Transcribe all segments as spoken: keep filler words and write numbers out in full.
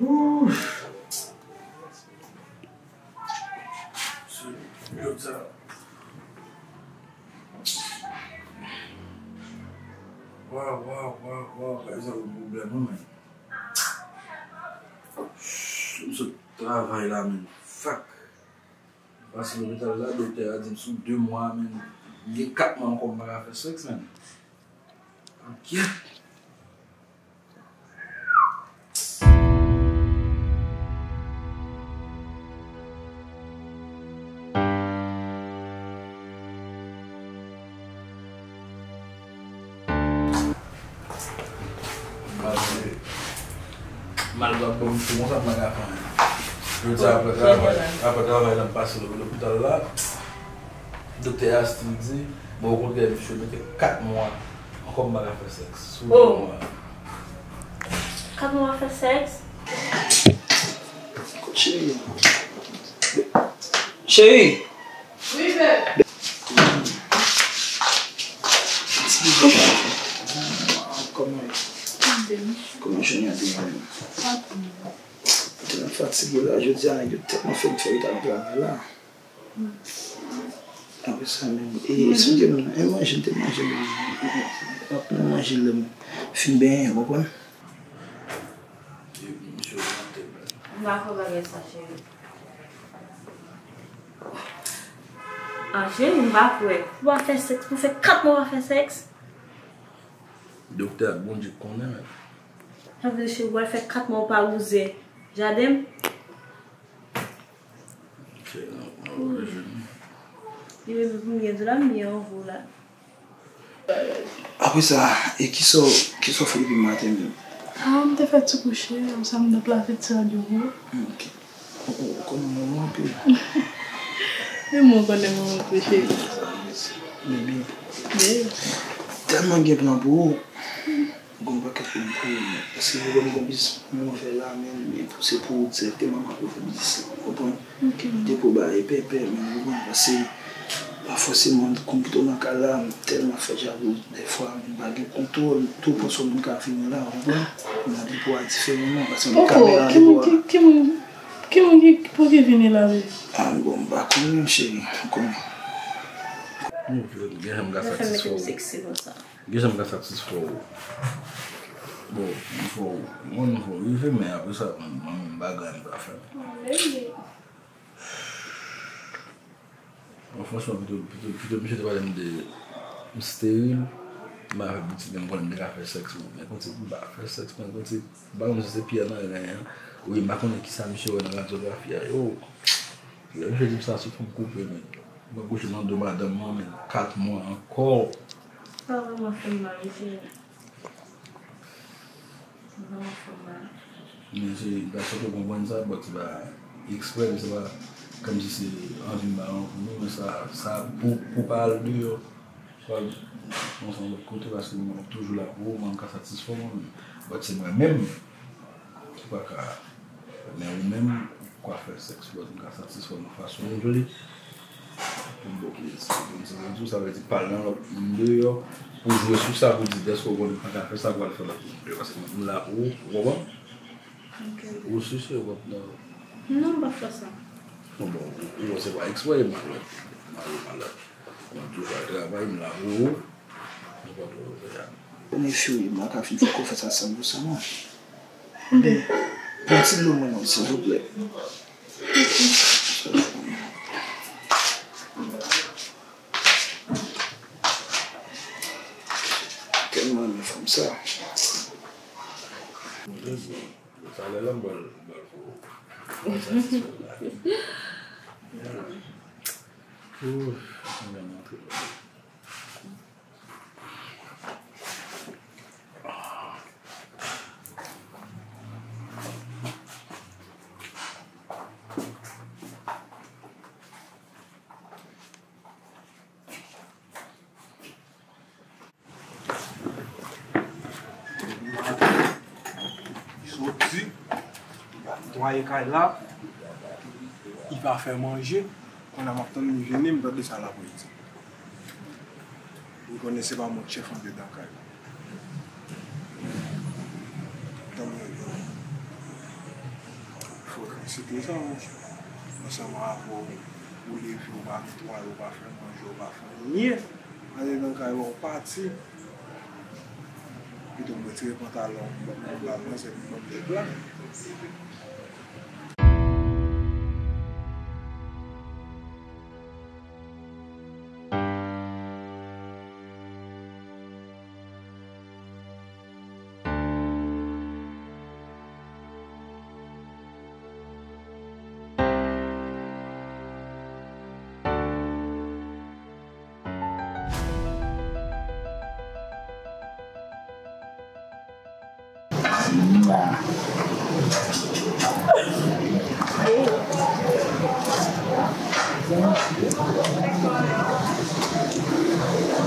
Ooh. Jodi a. Waw, waw, waw, waw, pa gen sa pou pwoblèm, non, men. M sot travay la, men. Fuck. Pase lopital la, doktè a di m sou de mwa, men. M gen kat mwa ankò m pa ka fè sèks, men. Ankyèt. Mal w ap ban m kou konsa, m pa ka fè anyen. Jodi a, apre travay, apre travay la, m pase lopital la. Doktè Astrid di, mwen, okontrè, misye mete kat mwa ankò m pa ka fè sèks. Sou de mwa. Kat mwa fè sèks? Cheri. Cheri! Wi, bebe. Kòman, kòman jounen an te ye menm? Mwen tèlman fatige la, jodi a, nèg yo tèlman fè m fè reta nan travay la. Apre sa menm, e, sonje m, e manje m te manje, m ap nan manje lè m fin benyen, w konprann? M pa kwè bagay sa, cheri. Ah, cheri, m pa kwè. Ou pa fè sèks, pou fè kat mwa w pa fè sèks. Doktè ak Bondye konnen, men. Sa vle di, cheri, ou pral fè kat mwa ou pa wouze jaden m? Cheri, non, non, non. Li menm pou m gen dou la, m byen anvo la. Apre sa, e kisa w, kisa w fè depi maten menm? Ah, m te fè ti kouche, apre sa m t lave ti rad yo pou ou. Ok. Ou, ou, ou konnen mwen anpil. Men mwen konnen mwen anpil, cheri. Bebe. Bebe. Tèlman gen plan pou ou. Gon pakèt moun pou yo, men. Paske yo ban m gon biznis pou mwen fè la, men, men pou se pou dirèkteman m ap fè biznis la, ou konprann? Ok. Depi w ba e pèpè, men, ou konprann, paske pa fòseman konpòte w nan kay la, m tèlman fè jalou, dèfwa, m pa gen kontwòl, tou pran sou moun k ap vini la, ou konprann? M ap depo a diferaman, paske m gen kamera depo a. Ki moun ki, ki moun, ki moun ki, pou ki vini la, wi? Ah, bon, m pa konnen, cheri, ou konnen. Gen jan m ka satisfè w. Gen jan m ka satisfè w. Bon, m fè w, mwen m fè w rive, men apre sa, mwen, mwen, bagay m pa fè. Bon, franchman, pito, pito, pito misye te pale m de m steril, m avè pitit, men m konnen m te ka fè sèks, men konn se m pa fè sèks, men konn se, m pa konn si se pyè nan ren an, wi, m pa konnen kisa misye wè nan radyografi a, yo. Lè misye di m sa, se fò m koupe, men. Mwen kouche nan do madanm mwen, men kat mwa ankò. Sa vrèman fè m mal, mesye. Sa vrèman fè m mal. Men se, gason, ou konprann sa, but se pa eksprè, men se pa kòmsi se anvi m pa anvi nou, men sa, sa pou, pou pa al deyò. Swa nan yon lòt kote, paske mwen toujou la pou ou, mwen m ka satisfè w, mwen menm. But se mwen menm ki pa ka, men ou menm, ou ka fè sèks, but m ka satisfè w nan fason ou vle. Pou m bloke, si m se renmen tou, sa vle di pa al nan lòt moun deyò, pou jwe sou sa, pou di dèske ou konnen m pa ka fè sa, pou al fè lòt moun deyò, paske mwen m la pou ou, ou konprann? Ok. Ou si se ou p ap nan. Non, m p ap fè sa. Non, bon, ou, ou se pa eksprè, malè, malè, malè. Mwen toujou al travay, m la pou ou. Nenpòt lè w vle a. Konnen fi w ye, m pa ka fin fè konfyans a san pou san non. Ok. Pran ti dlo mwen non, silvouplè. Tèlman renmen fanm sa. Talè la m pral, m pral fè w. Mwen satisfè w la. Ooh, mwen antre la. Li soti, li pa netwaye kay la, li pa fè manje. Kounye a m ap tann li vini, m tande sa l ap redi. Li konnen se pa mwen k chèf andedan kay la. Tann mwen vini. Fò w ekri site sa, monchè. Ansanm avè w, ou leve, ou pa netwaye, ou pa fè manje, ou pa fè anyen. Andedan kay la, ou pati. Pito m retire pantalon m, m ba manzè pou l ban m dèk la.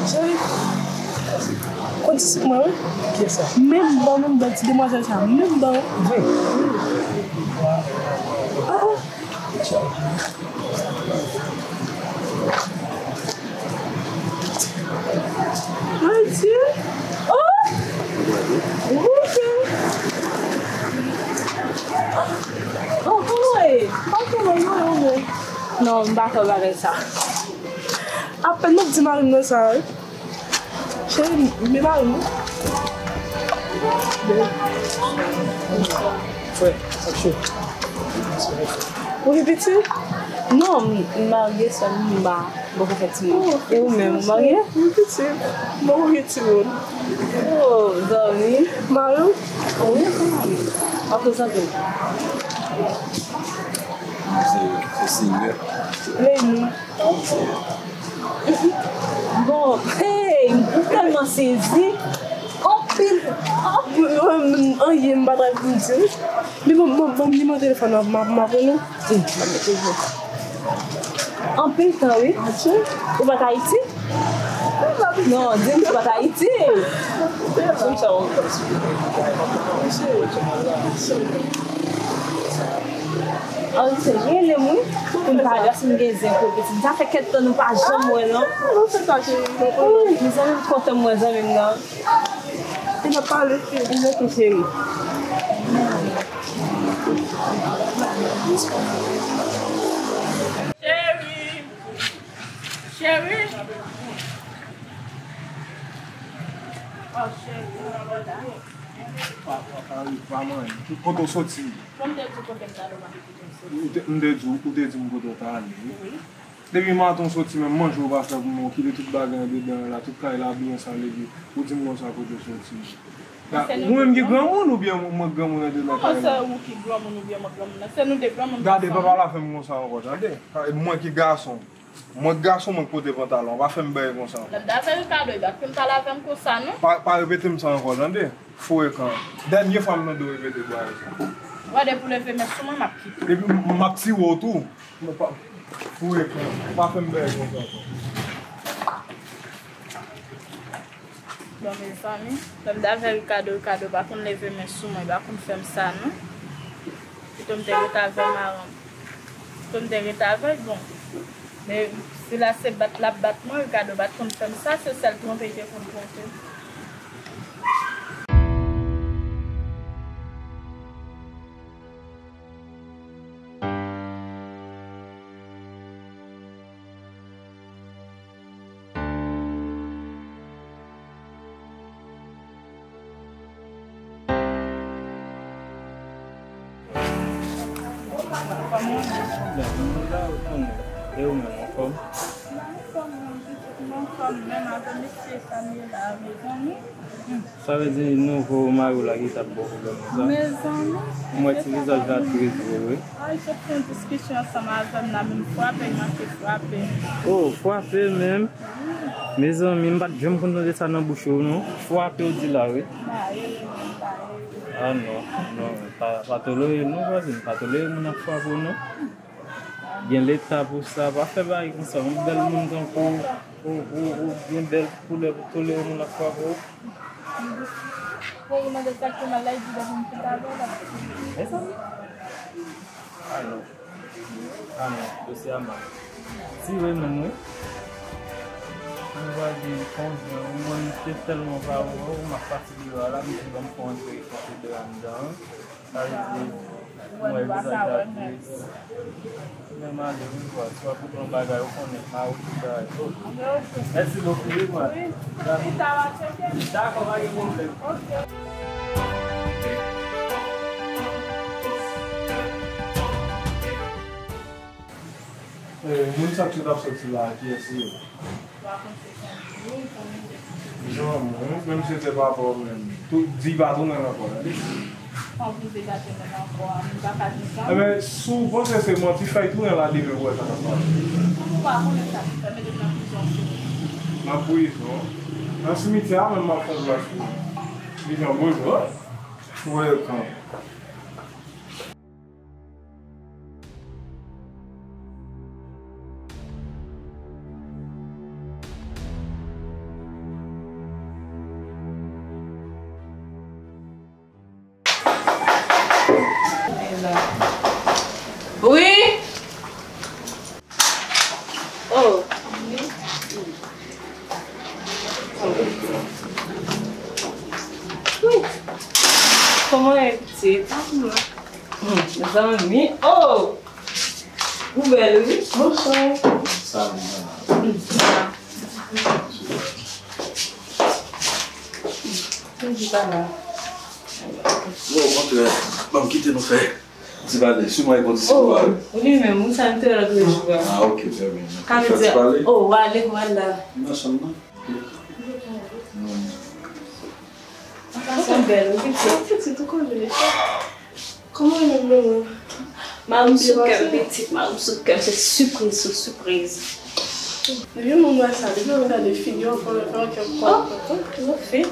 Cheri, konn ti sik mwen, wi. Kiyès sa? Menm ban, menm ban, ti demwazèl sa, menm ban. Vre? Ah, ah. Adye. Oh! Monchè. Oh, oh, eh. Papa, non, non, non. Non, m pa fè bagay sa. Apèn m ap di mari m nan sa, wi. Cheri, m, men mari m. Frè, ap cho. Ou gen pitit? Non, m, m marye sèlman, m pa, m poko fè timoun. Oh, e ou menm, ou marye? M gen pitit. M poko gen timoun. Oh, zanmi. Mari w? Wi, se mari m. Akoz zanmi m. Se, se Senyè. Leni. Bon, hey, m tèlman sezi. Anpil, anpil, anyen m pa t ap di. Men bon, bon, bon, nimewo telefòn nan, m ap, m ap rele w. Anpil tan, wi. Ou pa t Ayiti? Non, di m ou pa t Ayiti. Di m sa w. An, se rele m, wi. Pou n pa wè si m gen zen pou pitit. Sa fè kèk tan nou pa janm wè, non. Non, se sa, cheri. Wi, mezanmi, m kontan m wè zanmi m nan. E n ap pale. E n oke, cheri. Cheri. Cheri. Oh, cheri. Pa, pa, pa, pa manyen. Kote w soti? Bon, m te di kote m t ale, w pa te koute m soti. Ou te, m te di w, ou te di m kote w t ale, wi. Wi. Depi maten w soti, menm manje w pa fè pou mwen, w kite tout bagay andedan la, tout kay la byen sal, epi ou di m konsa kote w soti. Ou menm ki granmoun oubyen mwen k granmoun andedan kay la? Kòman se ou ki granmoun oubyen mwen k granmoun nan? Se nou de granmoun ansanm. Gade, pa pale avè m konsa ankò, tande? Mwen ki gason. Mwen gason, mwen k pote pantalon, pa fè m bagay konsa ankò. Lè m t avè Ricardo, li pa t konn pale avè m konsa, non. Pa, pa repete m sa ankò, tande? Frekan. Dènye fwa m tande w repete bagay sa. Wè, depi w leve men sou mwen, m ap kite. Epi m, m ap tire w tou. Mwen pa, frekan. Pa fè m bagay konsa ankò. Bon, mezanmi, lè m t avè Ricardo, Ricardo pa konn leve men sou mwen, li pa konn fè m sa, non. Pito m te ret avè maranm. Pito m te ret avè l, bon. Men, si la se bat l ap bat mwen, Ricardo pa t konn fè m sa, se sèl twonpe li te konn twonpe m. E ou menm, anfòm? Mwen anfòm, mwen anfòm, menm avè mesye sa m ye la, mezanmi. Sa vle di nouvo mari w la ki t ap ba w pwoblèm konsa? Mezanmi. M wè ti vizaj la tris vre wi. Ay, sot fè yon diskisyon ansanm avè m la, men m frape, m manke frape. Oh, frape menm? Mezanmi, m pa t janm konn tande sa nan bouch ou non. Frape w di la wi. M pa ere, m pa ere. Ah non, non, pa, pa tolere l non, vwazin, pa tolere moun ap frape w non. Gen leta pou sa, pa fè bagay konsa. Yon bèl moun tankou w, ou, ou, ou gen bèl koulè pou tolere moun ap frape w. Pou ou mande sa ki mal la, li di depi m kite avè w, l ap kite. Mezanmi. Alo. Alo, dosye a mal. Tire menm wi. Ou va di konbyen, ou mwen te tèlman pa wè w, m ap pati deyò a la, m di ban m fè yon antre konte de anndan. Sa vle di, mwen vizaj la tris. Men m ale wi, vwa, si w ap regle yon bagay, ou konnen, m a regle bagay. Mèsi bokou wi, vwa. Dakò, pa gen pwoblèm. Eh, moun sa ki t ap soti la, kiyès li ye? Jean, menm si se papa w menm. Tou, di pa tounen l ankò, tande? Fò m di pa tounen l ankò, m pa ka di sa. Enben, si w panse se manti, fè l tounen la demen pou w wè sa k ap pase. Ou pa konnen sa ki fè mete m nan prizon sou. Nan prizon? Nan simityè a menm m ap fè plas pou ou. Li jan bonjou. Welcome. Wi. Oh. Wi. Kòman w ye, pitit? Hmm, zanmi. Oh. Ou bèl, wi. Bonswa. Sa, mwen. Hmm. Mwen di pa la. Non, okontrè, ban m kite nou fè ti pale. Swiv mwen, konn si ou pale. Oh, li menm, ou sa m te wè lòt jou a. Ah, ok, trè byen. Ka vle di, oh, w ale, w al la. Nan chanm nan. Sa bèl, wi, pitit. Pitit, ou konnen. Kòman w ye menm, manman? Mari m sou kè m, pitit, mari m sou kè m, se sipriz sou sipriz. Depi moun wè sa, depi yo gade figi w, fò yo fè yon kè kontan. Oh, fi.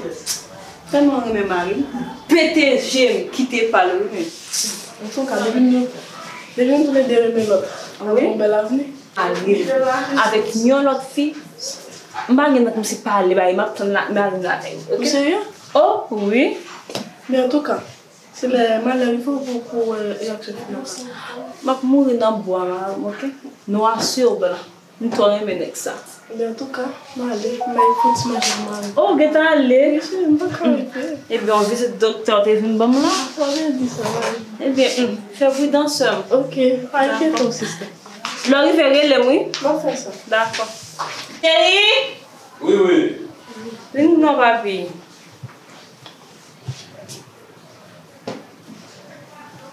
Tèlman renmen mari m, pete je m, kite pale wi men. Antouka, depi nou, depi nou toulede renmen lòt, n ap gen yon bèl avni. Ale avèk yon lòt fi, m pa gen tan kòmsi pale bay, m ap tann la, mari m lakay. Ou serye? Oh, wi. Men antouka, se lè malè rive w pou, pou wè reyaksyon fi a. M ap mouri nan bwa, mari m, ok? Nwa sou blan. M twò renmen nèg sa. Ebyen, antouka, m ale, m al fè yon ti manje pou mari m. Oh, ou gentan ale? Wi, cheri, m pa ka rete. Ebyen, yon vizit doktè w te vin ban m la? Sa vle di sa, mari. Ebyen, hmm, fè pridan, sè m. Ok, pa enkyete w, sista. Lè w rive, rele m, wi. M ap fè sa. Dakò. Cheri! Wi, wi. Vin non, papi.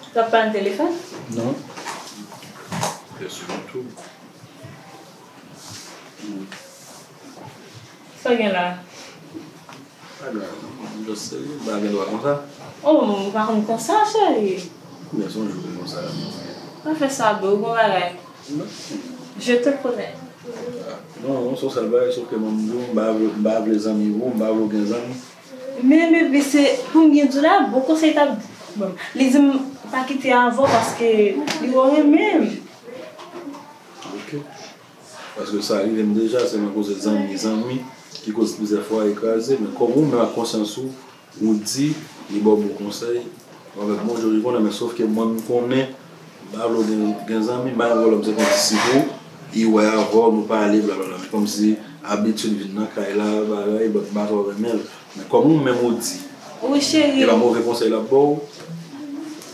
W ap pale nan telefòn? Non. Pèsonn tou. Sa gen la? Pa grav, non. M just serye, m pa gen dwa konsa. Oh, m pa konn konsa, cheri. Men se yon jou pou konsa. Pa fè sa, bro, bon bagay. Non. Je te connais. Ah, non, non, se yon sèl bagay, sof ke mwen, m di w, m pa vle, m pa vle zanmi pou ou, m pa vle w gen zanmi. Men, men, men se pou m gen di w la, bon konsèy t ap bon. Li di m pa kite avè w paske li wè w renmen m. Ok. Paske sa rive m deja, se nan koze zanmi, zanmi ki koz plizyè fwaye kraze, men kòm ou menm ak konsyans ou, ou di, li ba w bon konsèy, ou avèk bon jan li konnen, men sof ke mwen m konnen, m pa vle w gen, gen zanmi, m pa gen pwoblèm, se kòmsi si pou, li wè avè w, nou pale, blablabla, men kòmsi abitid vin nan kay la, bagay, but m pa twò renmen l. Men kòm ou menm ou di, wi, cheri, e pa move konsèy l ap ba w,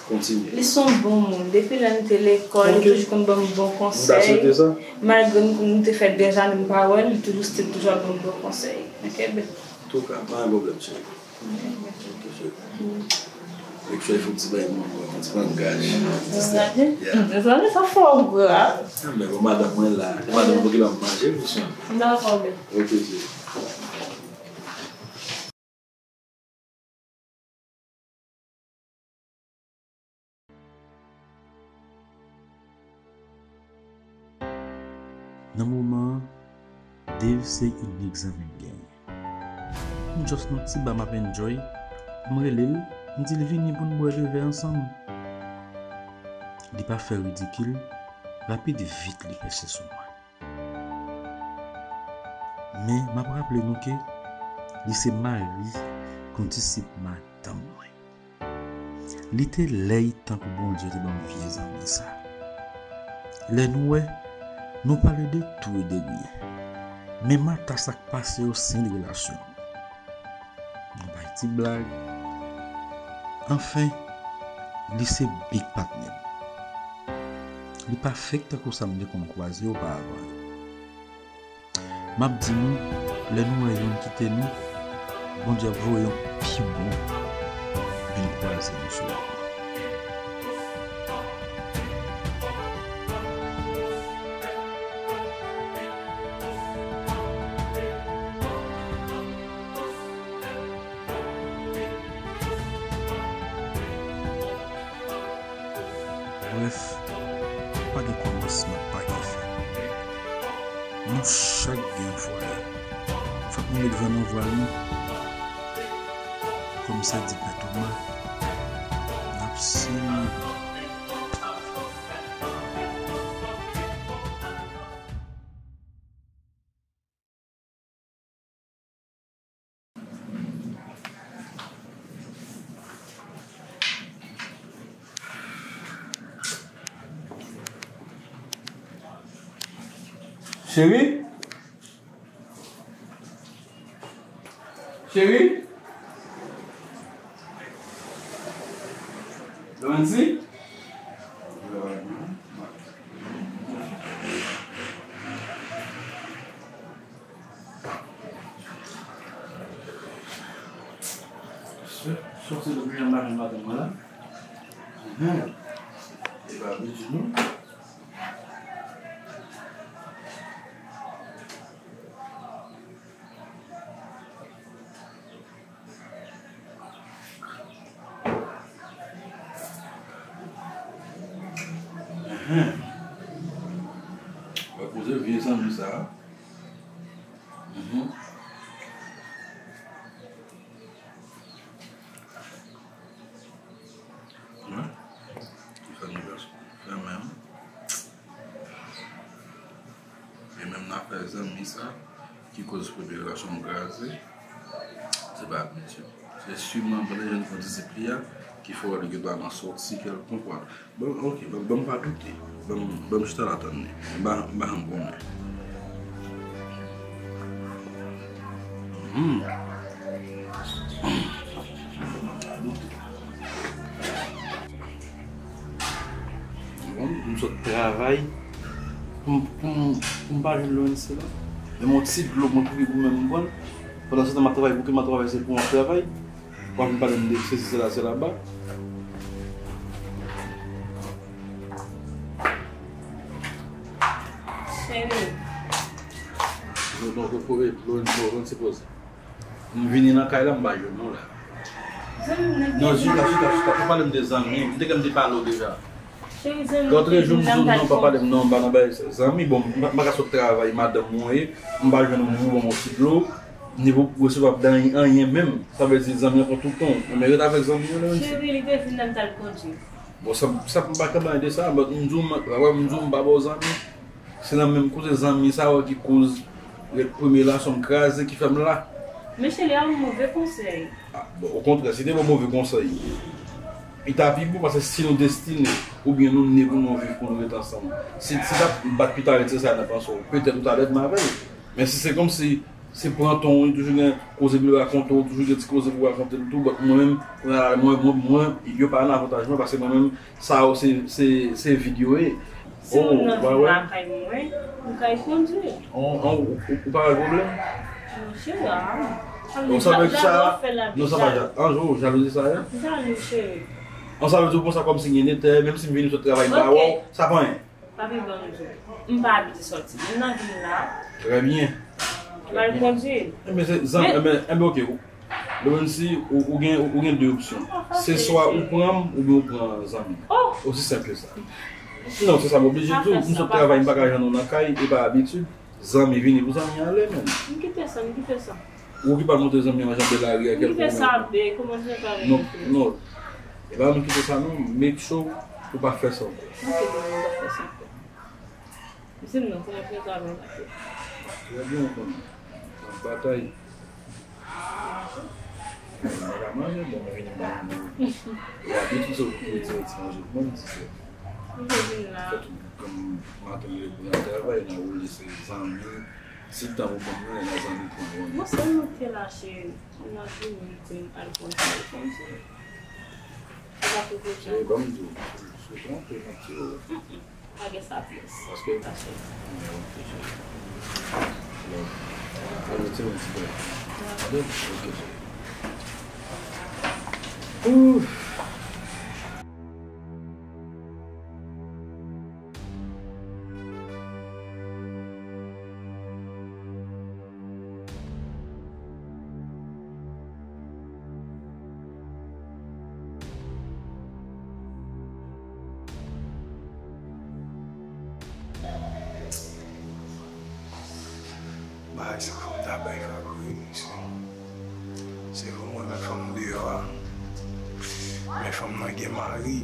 kontinye. Li se yon bon moun. Depi lè n te lekòl, li toujou konn ban m bon konsèy. M ta swete sa. Malgre nou, nou te fè dèzane m pa wè l, li toujou still toujou ap ban m bon konsèy. Ok, bebe? Antouka, pa gen pwoblèm, cheri. Ok, cheri. Fòk cheri fè yon ti bagay pou mwen, yon ti langaj. Ti sa. Yeah. Mezanmi, sa fò w gra. Ah, men bon, madanm mwen la. Madanm mwen ki la manje pou swen. Dakò, bebe. Ok, cheri. Nan moman an, Dave se inik zanmi m genyen. M just nan ti ba m ap enjoy, m rele l, m di l vini pou n bwè de vè ansanm. Li pa fè ridikil, rapid vit li pèse sou mwen. Men, m ap raple nou ke li se mari kondisip madanm mwen. Li te lèy tankou Bondye te ban m vye zanmi sa. Lè nou wè, nou pale de tou e de ryen. Men mata sa k pase yo sen relasyon nou. Nou bay ti blag. Anfen, li se big patnè m. Li pa fake tankou sa m te konn kwaze oparavan yo. M ap di nou, lè nou wè youn kite nou, Bondye ap voye yon pi bon vin kwaze nou sou wout mwen. Brèf, pa gen kòmansman, pa gen fen. Nou chak gen yon fwaye. Fòk nou met van nan vwal nou. Kòm sa di Pè Toma, n ap simen. Cheri? Cheri? Lorenzi? Soti nan pijama maten mwen la. Enhen. E pa abitid nou. Enhen. Wè koze vye zanmi sa a. Mhm. Wi. Ki fè nou fè menm. E menm nan afè zanmi sa ki koz premye relasyon m kraze, se pa abitid. Se siman pandan jan nou disip li a ki fè w wè li gen dwa nan sòti kèlkonk wè. Bon, ok, ban, ban m pa doute. Ban m, ban m chita la tann li. M pa, m pa janm konnen. Hmm. Bon, m sot travay. Pou m, pou m, pou m pa jwenn Lorenzi la. Menm yon ti dlo mwen pou li pou mwen m pran. Pandan se tan m ap travay, pou ki m ap travay, se pou m ap travay. W ap vin pale m de sesi, sela, sela ba. Cheri. Non, non, non, non, non, se poze. M vini nan kay la, m pa jwenn ou la. Zanmi m nan. Non, chita, chita, chita. Pa pale m de zanmi. M te gen m te pale w deja. Cheri, zanmi m. Lòt jou m di w non, pa pale m non, m pa nan bay zanmi. Bon, m pa, m pa ka sot travay, madanm mwen ye. M pa jwenn ou, ni pou ban m yon ti dlo, ni pou resevwa dan anyen menm. Sa vle di zanmi an pran tout tan. Men ret avèk zanmi an, non. Cheri, li te vin la, m t al kondui. Bon, sa, sa m pa ka bay de sa, but m di w, m, wè, m di w m pa ba w zanmi. Se nan menm koze zanmi sa yo ki koz premye relasyon m kraze ki fè m la. Men cheri, a yon move konsèy. Ah, bon, okontrè, si te yon move konsèy, li ta pi bon, paske si nou destine, oubyen nou ne pou nou viv, pou nou ret ansanm. Si, si t ap bat pita ret, se sa nan panse w, petèt ou ta lèd m avè l. Men si se kòmsi, se pran ton, li toujou gen koze pou l rakonte w, toujou gen ti koze pou rakonte l tou, but mwen menm, mwen, mwen, mwen, yo pa nan avantaj mwen, paske mwen menm, sa yo se, se, se vid yo ye. Si moun nan vin lakay mwen, m kay kondui. An, an, ou, ou pa wè pwoblèm? Non, cheri, a. Bon, sa vle di sa, non, sa pa ja-, an, jalouzi sa ye? Jalou, cheri. An, sa vle di ou pran sa kòmsi gen netè, menm si m vini sot travay, m pa wè w, sa pa anyen. Pa pi bon, m di w. M pa abitye sòti. M nan vil la. Trè byen. M al kondui. Enben, se, zan-, enben, enben, ok. Lorenzi, ou, ou gen, ou gen de opsyon. Se swa ou pran m, oubyen ou pran zanmi. Osi senp ke sa. Non, se sa m oblije di w. M sot travay, m pa ka jwenn ou nan kay, e pa abitid. Zanmi vini pou zanmi ale, menm. M kite sa, m kite sa. Ou ki pa montre zanmi an jan de lari a kèlkonk. M kite sa, be, kòman se travay. Non, non. E pa menm kite sa, non. Make sure ou pa fè sa ankò. Ok, bon, m pa fè sa ankò. Di m non, kòman se travay la? Trè byen, ou konnen. N ap batay. Manje? Mwen pa ka manje, bon, mwen vini manje. Ou abitye sou pou ti manje pou mwen, ti sè. Mwen vin la. Fè tout, kòm maten, mwen pou nan travay, nan woule, se zanmi. Ti tan ou ban mwen, nan zanmi pou mwen. Mwen sèlman te la, cheri. Mwen ap vini, m di m al konn sa, al konn sa. Ou pa pou kote. Cheri, ban m di w, sou, sou, sou, sou, Pa gen sa pyès. Paske, pa chè. Bon, ann retire yon ti bò. Tande? Ok. Ouf. Bagay sa fò m ta bay Fabri, mesye. Se vre mwen wè fanm deyò a. Men fanm nan gen mari,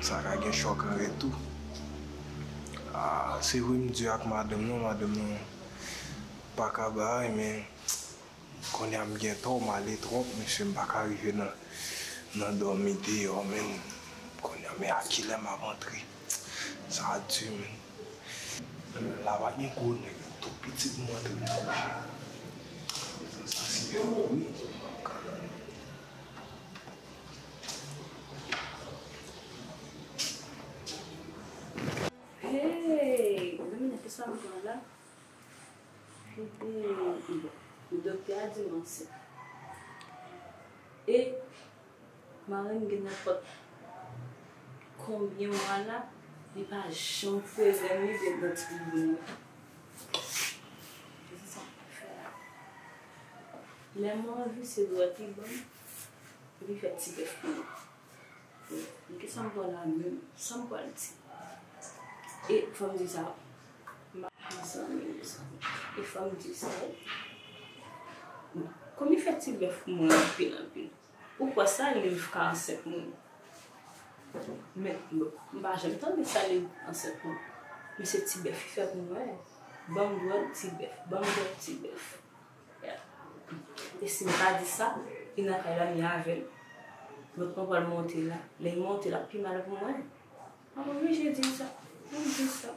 sa ka gen chòk an retou. Ah, se vre m di ak madanm nan, madanm nan pa ka bay, men Kounye a m gen tò, m ale twòp, mesye, m pa ka rive nan, nan dòmi deyò, menm. Kounye a, men a kilè m ap antre? Sa di, menm. La pa gen gwo nèg. Pitit mwen tou li kouche. Sa se yo wi. Hey, zanmi nan ki sa m pran la? Doktè a di m ansent. E marenn gen nenpòt konbyen mwa la, li pa janm fre rèn li devan timoun yo. Se sa m fè a. Lè m anvi, se dwèt li ban m, epi fè ti bèf pou mwen. Men kisa m pral la menm? Sa m pral di? E fò m di sa, mezanmi, mezanmi. E fò m di sa, wi. Kòm li fè ti bèf pou mwen anpil, anpil. Ou kwè Saliv ka ansent moun? Men, bon, m pa janm tande Saliv ansent moun. Men se ti bèf li fè pou mwen. Ban m dwèt ti bèf, ban m dwèt ti bèf. E si m pa di sa, li nan kay la, m ye avè l. Lòt mwen pral monte la. Lè l monte la, pi mal pou mwen. M ap oblije di l sa. M ap di l sa.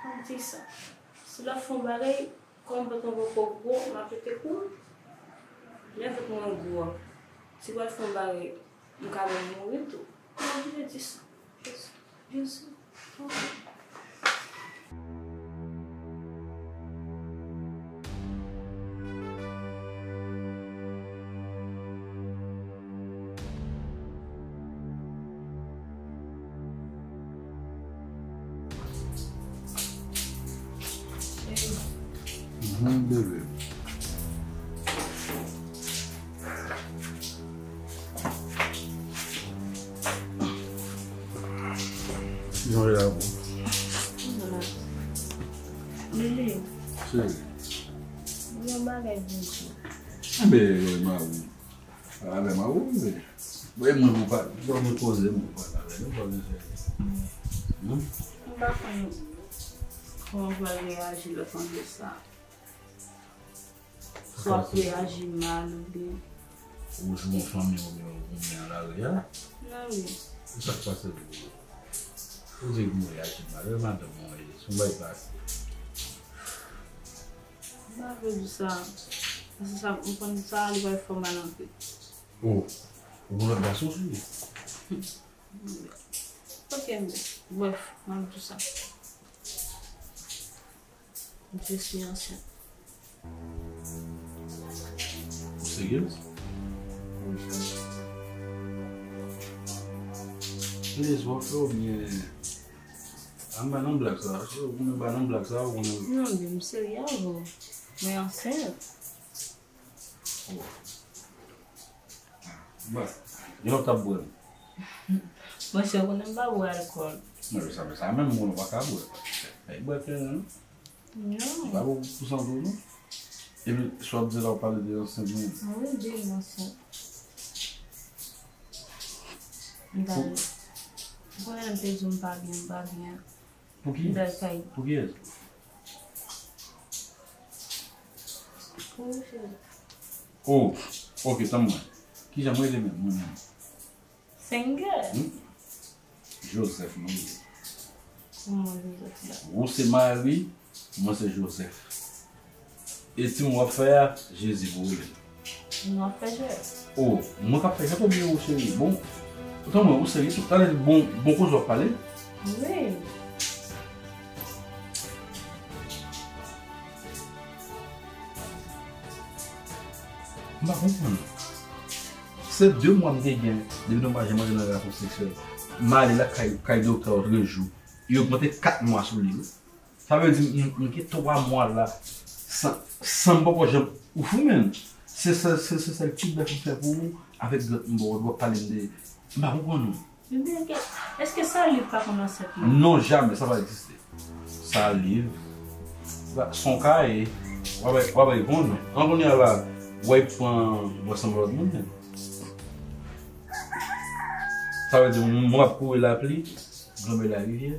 M ap di l sa. Si l ap fè yon bagay, kòm vant mwen poko gwo, m ap pete kou. Lè vant mwen gwo, si l pral fè yon bagay, m ka menm mouri tou. M ap oblije di sa. Jezi. Jezi. Mhm, bebe. Jan w ye la, boo? Lili. Cheri. Yon bagay pou w di. Enben, mari. Avè mari w, bebe. Bon, e mwen pou pale. Bon, mwen poze, mwen pou pale avè nou, pa bezwen. Hmm? M pa konn kòman w pral reyaji lè w tande sa. Swa w ap reyaji mal oubyen. Ou jwe yon fanmi oubyen ou goumen nan lari a? Non, wi. E sa k pase pou ou? Ou di m reyaji mal. E madanm mwen ye. Se yon bagay pase. M pa vle di sa. Paske sa, m konn sa, li pral fè w mal anpil. Oh, ou gon lòt gason sou li? Ok, men, bref, m ap di sa. Je suis enceinte. Ou seryez? Seryez w ap fè oubyen? An ba nan blag sa, ou konnen ba nan blag sa, ou konnen. Non, men m serye avè w. Mwen ansent. Oh. Bon, yon lòt ap bwè. Monchè, ou konnen m pa bwè alkòl. Non, sa, sa menm moun ou pa ka bwè. Ay, bwè kleren, non? Non. Pa pou, pou sante w, non? Epi, sa w ap di la, w pale de ansent, men. Wi, di m ansent. M pa. Ou konnen m te di w m pa byen, m pa byen. Pou ki? Pou kiyès? Pou ou, cheri. Oh, ok, tann mwen. Kijan mwen rele menm, mwen menm? Sengè. Hmm? Joseph, mwen rele. Kòman Joseph la? Ou se Mari, mwen se Joseph. E ti w ap fè a, Jezi pou ou li. Nou ap fè jwèt. Oh, mwen k ap fè jwèt oubyen ou cheri? Bon, tann mwen, ou serye tou. Talè bon, bon koze w ap pale. Wi. M pa konprann. Se de mwa m te gen depi nou pa janm antre nan relasyon seksyèl. M ale lakay, kay doktè a tou jou. Yo ogmante kat mwa sou li wi. Sa vle di m, m gen twa mwa la san, san m poko janm, ou fou menm. Se sèl, se, se sèl ti bèf m fè pou ou avèk dwèt m ba w, w ap pale m de, m pa konprann ou. Ebyen, ke, èske Saliv pa konn ansent non? Non, jamè, sa pa egziste. Saliv, sa, se yon kaye, w ap, w ap reponn. An kounye a la, w ap pran bwè sanble lòt moun menm. Sa vle di, mwen ap kouri lapli, granmoun larivyè.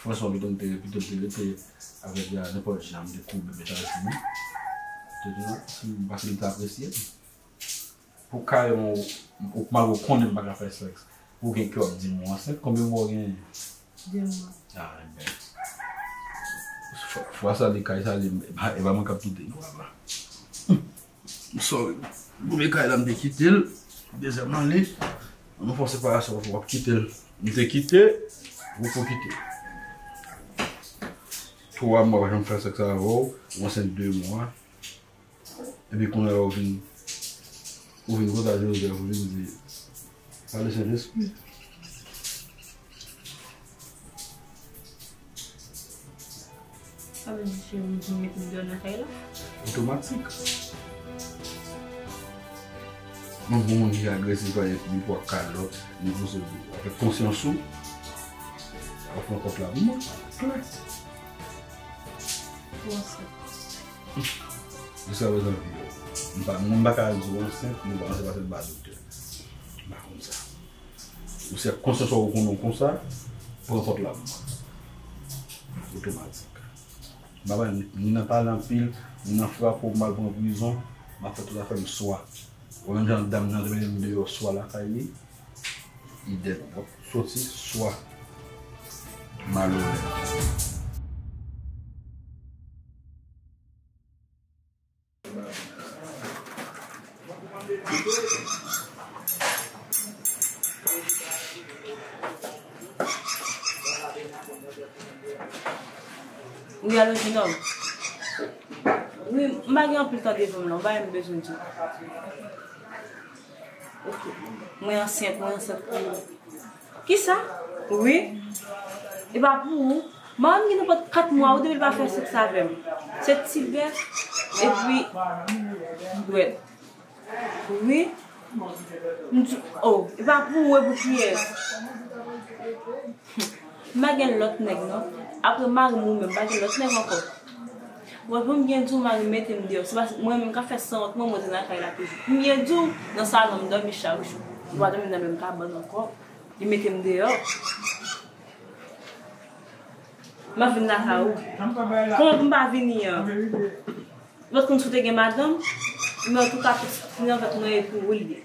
Fransman, pito m te, pito m te rete avèk li a nenpòt jan, m te koube, m te chanje chemen. Te di non, si m, paske m te apresye m. Pou kareman, ou, ou, malgre w konnen m pa ka fè sèks, ou gen kè w ap di m ou ansent, konbyen mwa w genyen? De mwa. Ah, enben. Fwa sa li kay sa li, e pa, e pa mwen k ap kite non, papa. Sorry. Premye kay la, m te kite l. Dezyèm nan, li, nou fè yon separasyon, w ap kite l. M te kite, ou pou kite. Twa mwa, pa janm fè sèks avè w, ou ansent de mwa. Epi kounye a la, ou vin, ou vin kontakte Jozèf, ou vin di, pale Sentespri. Sa vle di se ou ki mete m deyò nan kay la? Otomatik. Mwen, pou moun ki agresif, pa gen ni pwa kalòt, ni pou se avèk konsyans ou, w ap pran pòt la pou mwen. Klè. Ou ansent. Jiska prezan, m pa, mwen m pa ka di w ansent, mwen pa ansent paske m pa doktè. M pa konn sa. Ou se ak konsyans ou konnen w konsa, pran pòt la pou mwen. Otomatik. M pa pale ni nan pale anpil, ni nan frape w pou m al pran prizon, m ap fè tout afè m swa. Ou menm jan dam nan te mete m deyò swa lakay li, idèm. W ap soti swa malonèt. Wi, alo, jenòm. Wi, m pa gen anpil tan devan m la, yon bagay m bezwen di w. Ok. Mwen ansent, mwen ansent pou Kisa? Wi. E pa pou ou. Mari m gen nenpòt kat mwa, ou depi l pa fè sèks avè m. Se ti bèf, epi dwèt. Wi. M di, oh, e pa pou ou, e pou kiyès? M pa gen lòt nèg, non. Apre mari m ou menm, m pa gen lòt nèg ankò. Bon, pou m byen di w, mari m mete m deyò. Se paske mwen menm k ap fè sanwont mwen, mwen te nan kay la toujou. M byen di w, nan salon, m dòmi chak jou. Nou pa dòmi nan menm kabann ankò. Li mete m deyò. M ap vin lakay ou. Kòman pou m pa vini an? Ou pa t konn si w te gen madanm? Men antouka, pitit fini an fèt mwen e pou ou l ye.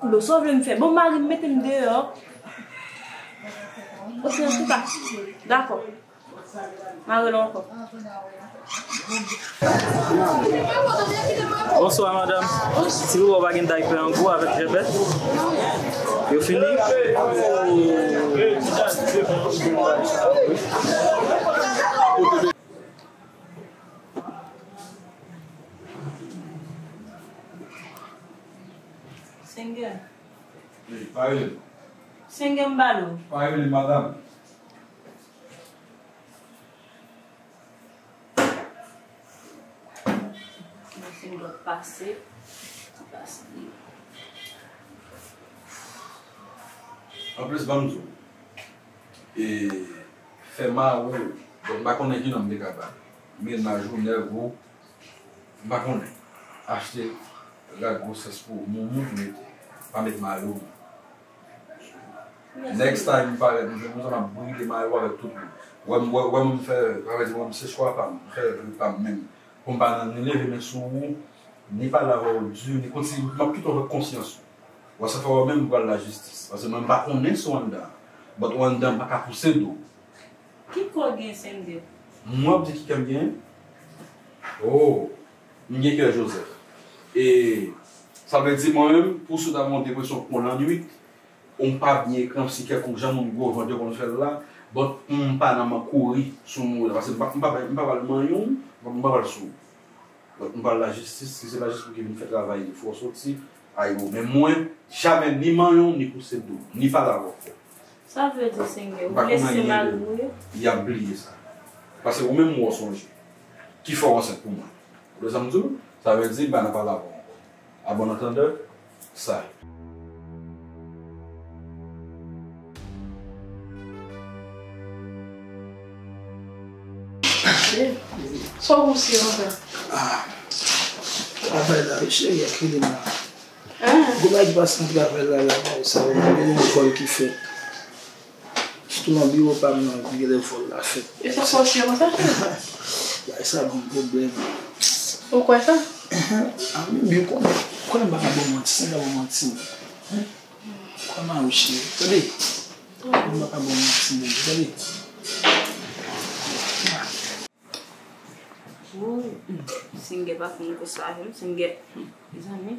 Bon, sa w vle m fè? Bon, mari m mete m deyò. Ok, antouka. Dakò. M a rele w ankò. Bonswa, madanm. Silvouplè, ou pa gen daypè an gou avèk jèbèt? Yo fini? Sengè. Wi, pa rele m. Sengè, m ba l ou. Pa rele m, madanm. Mwen fin dòt pase, ti pase li. Anplis, ban m di w, e, fè mari w, bon, m pa konnen ki non m te ka ba l. Mennaj ou, nèg ou, m pa konnen. Achte rad gwosès pou ou, moumout mete. Pa met mayo. Next time m parèt, m jwenn konsa m ap brile mayo avèk tout moun. Wè m, wè, wè m fè, sa vle di wè m se chwa pa m, m fè vi pa m menm. Pou m pa nan ni leve men sou ou, ni pale avè w di, ni kontinye, m ap kite w avèk konsyans ou. Wè sa fè wè menm m pral lajistis. Paske mwen m pa konnen si w anndan. But ou anndan m pa ka pouse do. Ki kò w gen, Sengè? Mwen ap di ki kè m gen? Oh, m gen kè Jozèf. E sa vle di mwen menm, pou si w ta gen yon depresyon pou lannwit, ou m pa byen ekransi kèlkonk jan moun gwo vant yo konn fè l la, but m pa nan man kouri sou moun la, paske m pa, m pa, m pa pral manyen w, m pa pral sou ou. Donk, m pral lajistis, si se lajistis pou ki vin fè travay li, fò w soti, ay ou. Men mwen, jamè ni manyen w, ni pouse do, ni pale avè w. Sa vle di, Sengè, ou blese mari m, wi. Y ap bliye sa. Paske ou menm ou sonje. Ki fè w ansent pou mwen. Ou wè sa m di w? Sa vle di, m pa nan pale avè w ankò. A bon antandè, sa. Sa w pouse an fè? Ah, travay la, wi, cheri, ak Helena. Ah. Gwo bagay ki pase nan travay la, la, sa, gen yon vòl ki fèt. Sitou nan biwo pa m nan, gen lè vòl la fèt. E sa fòse konsa, cheri? Bagay sa ban m pwoblèm. Ou kwè sa? Ah, men ou konnen, konnen m pa ka ba w manti, sa m ka ba w manti. Kòman ou cheri? Tande. Mwen pa ka bon maksimòm, tande. Woy, hmm, Sengè pa konn konsa, hmm, Sengè, hmm, mezanmi.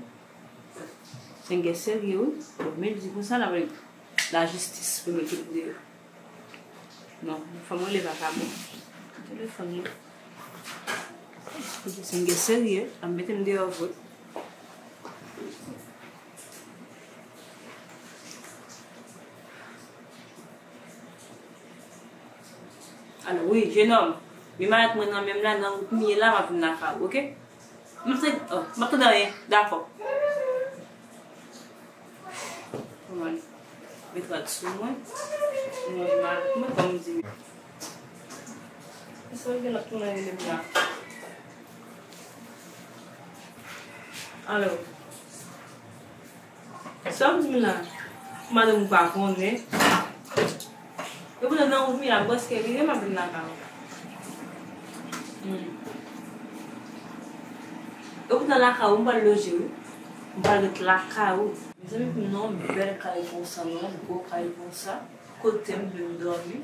Sengè serye, wi. Bon, men di konsa, la, lajistis pou mete l deyò. Non, fò m rele vakabon. Telefòn nan. Sengè serye, l ap mete m deyò vre. Alo, wi, jenòm. Men malèt mwen nan men m la, nan wout m ye la, m ap vin lakay ou, oke? M ap tande, oh, m ap tande anyen. Dakò. Kòman? Met rad sou mwen. Mwen, malèt mwen, kòm di. Sa gen lòt moun nan rele m la. Alo. Sa w di m la? Madanm ou pa konnen. E poutan nan wout m ye la, m prèske rive, m ap vin lakay ou. Hmm. E poutan lakay ou, m pral loje, wi. M pral ret lakay ou. Mezanmi, pou m nan yon bèl kay konsa, nan yon gwo kay konsa. Kote m vle m dòmi.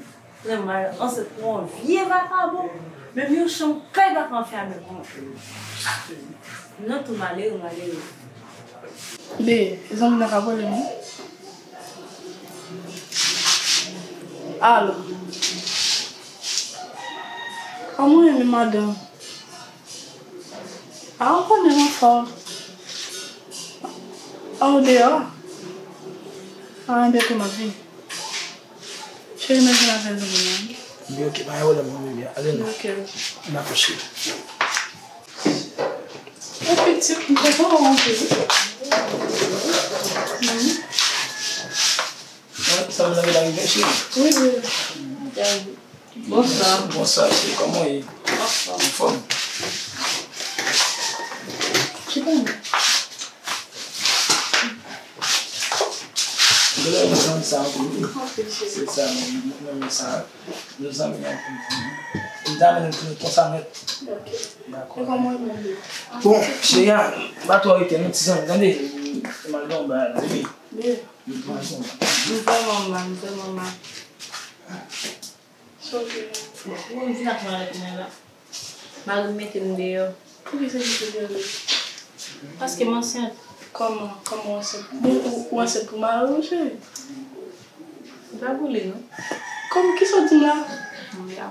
Lè m al ansent pou yon vye vakabon. Menm yon chanm kay pa ka anfèmen pou mwen. Non, tou malere, malere. Be, zanmi nan ka pwoblèm, wi. Alo. Kòman w ye, madanm? A, ou konnen m anfòm. A, ou deyò? A, enben, tou m ap vini. Cheri, mwen vin avè zanmi an. Li oke, pa gen pwoblèm, mwen menm, ale non. Oke, oke. N ap cheri. Ou pitit, m kontan wè w anpil. Wi. Sa m nan vin rive, cheri. Wi, wi. Bonswa. Bonswa, cheri. Kòman w ye? Anfòm. Anfòm. Chita non. Genlè yon zanmi sa anpil, wi. Anpil, cheri. Se sa, men, men, men sa, nou zanmi anpil. M ta renmen pou nou konsa nèt. Ok. Dakò. E kòman w ye menm? Bon, cheri, m pa twò rete, nou ti zanmi, tande? M al nan yon bagay la, wi. Wi. M pran son. M vrèman mal, m vrèman mal. Sa w gen? Bon, m vin ak malèt mwen la. Mari m mete m deyò. Poukisa w mete m deyò? Paske m ansent. Kòman? Kòman w ansent? Bon, ou, ou ansent pou mari w, cheri? Ou pa boule, non? Kòman, kisa w di m la? Non, y a.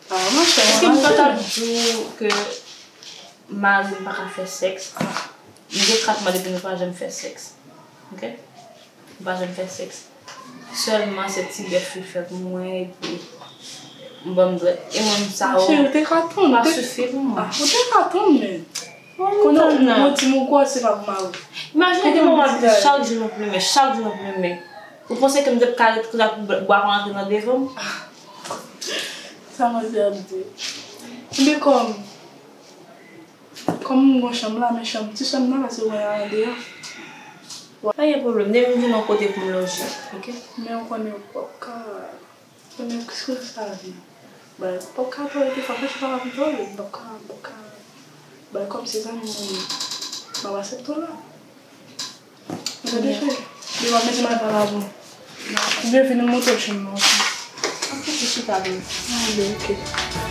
Ah, monchè, èske m pa t ap di w ke mari m pa ka fè sèks? M gen kat mwa depi nou pa janm fè sèks. Ok? Nou pa janm fè sèks. Sèlman se ti bèf li fè pou mwen, epi m ban m dwèt. E mwen, m sa yo pa sifi pou mwen. Cheri, ou te ka tann, ou te ka tann, men. Kounye a, ou di m ou gwòs, se pa pou mari w. Imajine ke manman ap di chak jou nou plimen, chak jou nou plimen. Ou panse ke m t ap ka ret konsa pou bwa pa antre nan devan m? Sa manzè ap di? Ebyen, kòm, kòm m gon chanm la, men chanm, ti chanm nan, paske mwen andeyò. Pa gen pwoblèm, depi m jwenn yon kote pou m loje, ok? Men ou konnen ou p ap ka, konnen kisa sa vle. Bay, p ap ka tolere, defwa, franchman, pa ka pou tolere, m p ap ka, m p ap ka. Bay, kòm se zanmi mwen ye, m ap aksepte w la. Gade fè. Li va mete mal pa la bon. Oubyen vin montre w chanm nan. Ok, se chita byen. Ah, ben, ok.